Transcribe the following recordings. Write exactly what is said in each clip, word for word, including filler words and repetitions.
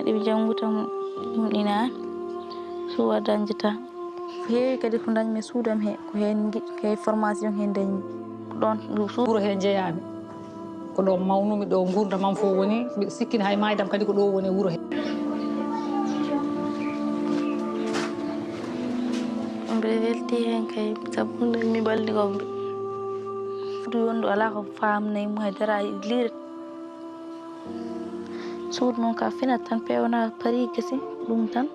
Ɗiɓi janngu tan ɗum ina suwa dañde tan. Ko heewi kadi ko ndañmi e suudu am he, ko heen ngiɗ-, ko he formation he ndañmi. Ko ɗoon suudu. Wuro he njeyaami. Ko ɗo mawnumi, ɗo nguurndam am fof woni. Mbiɗa sikkini hay maaydam kadi ko ɗo woni e wuro he. Mbiɗa welti heen kay, sabu ɗum mi balli ko mbi-, suudu wondu alaa ko faamnay mo hay dara, liire. Suudu noon ka finat tan, peewna pari gasi, ɗum tan.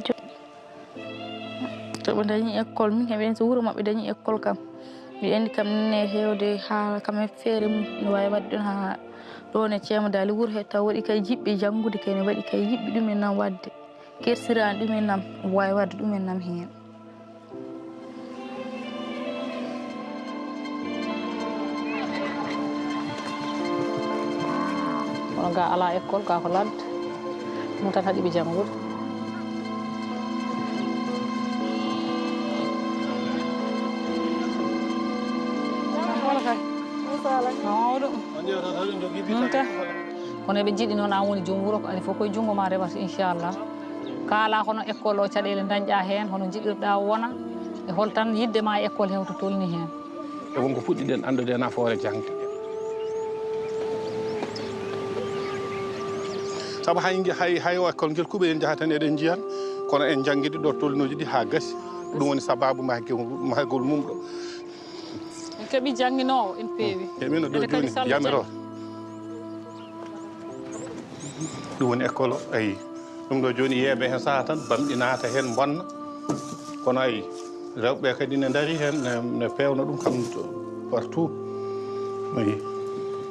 Jo-, to ɓe dañi école, min kam, ɓen so wuro maɓɓe dañi école kam, mi andi kam ne heewde haala kam e feere mum, no waawi waɗde ɗon haa ɗo ne ceema daali wuro he, taw waɗi kay jiɓɓe janngude kay, ne waɗi kay jiɓɓe ɗum en nam waɗde. Kersiraani ɗum en nam, waawi waɗde ɗum en nam heen. Kono ga alaa école, ga ko ladde. Ɗum tan haɗi ɓe janngude. Mawɗo. Ɗum ka. Kono eɓe njiɗi noon, aan woni joom wuro, ko ari fof koye junngo ma rewata, inchallah. Kaala hono école o, caɗeele dañɗa heen, hono njiɗirɗa wona, e hol tan yiɗde ma e école hewto tolni heen? E wonko puɗɗiɗen anndude nafoore jaŋde. Sabu hay, hay, hay o école ngel kuɓe en njaha tan eɗen njiyan, kono en njanngidi ɗo tolnooji ɗi haa gasi. Ɗum woni sababu mahgol, mahgol mum ɗo. En keɓi jannginoowo, en peewi. E min ɗo jooni yamiro. Ɗum woni école o, ayi. Ɗum ɗo jooni yeeɓe heen saha tan, bamɗi naata heen, mbonna. Kono ayi, rewɓe kadi ne ndari heen, ne, ne peewna ɗum kam partout. Ayi.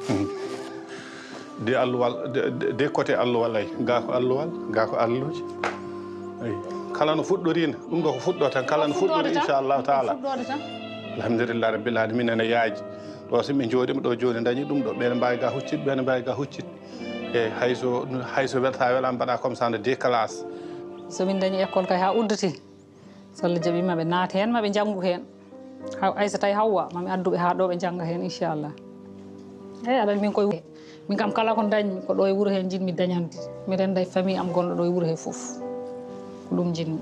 Hmm. De alluwal, de, de, de côté alluwal, ayi. Ga ko alluwal, ga ko alluuji. Ayi. Kala no fuɗɗorino, ɗum ɗo ko fuɗɗo tan, kala no fuɗɗori, inchallahu taala. Fuɗɗoode tan. Alhamdulillah rabbil alamin, ene yaaji. Ɗo so min njooɗima ɗo jooni, dañi ɗum ɗo, ɓe ne mbaawi ga huccit, ɓe ne mbaawi ga huccit. E hayso, hayso welta welama mbaɗa comme ça no déclasse. So min dañi école kay ha udditi. So Allah jaɓi ma ɓe naata heen, ma ɓe njanngu heen. Haw-, hay so tawi Hawwa, ma mi addu ɓe ha ɗo ɓe njannga heen, inchallah. Eyi, aɗa anndi min koye wuro. Min kam kala ko dañmi, ko ɗo e wuro heen njiɗmi dañande. Mi renda e famille am gonɗo ɗo e wuro he fof. Ko ɗum njiɗmi.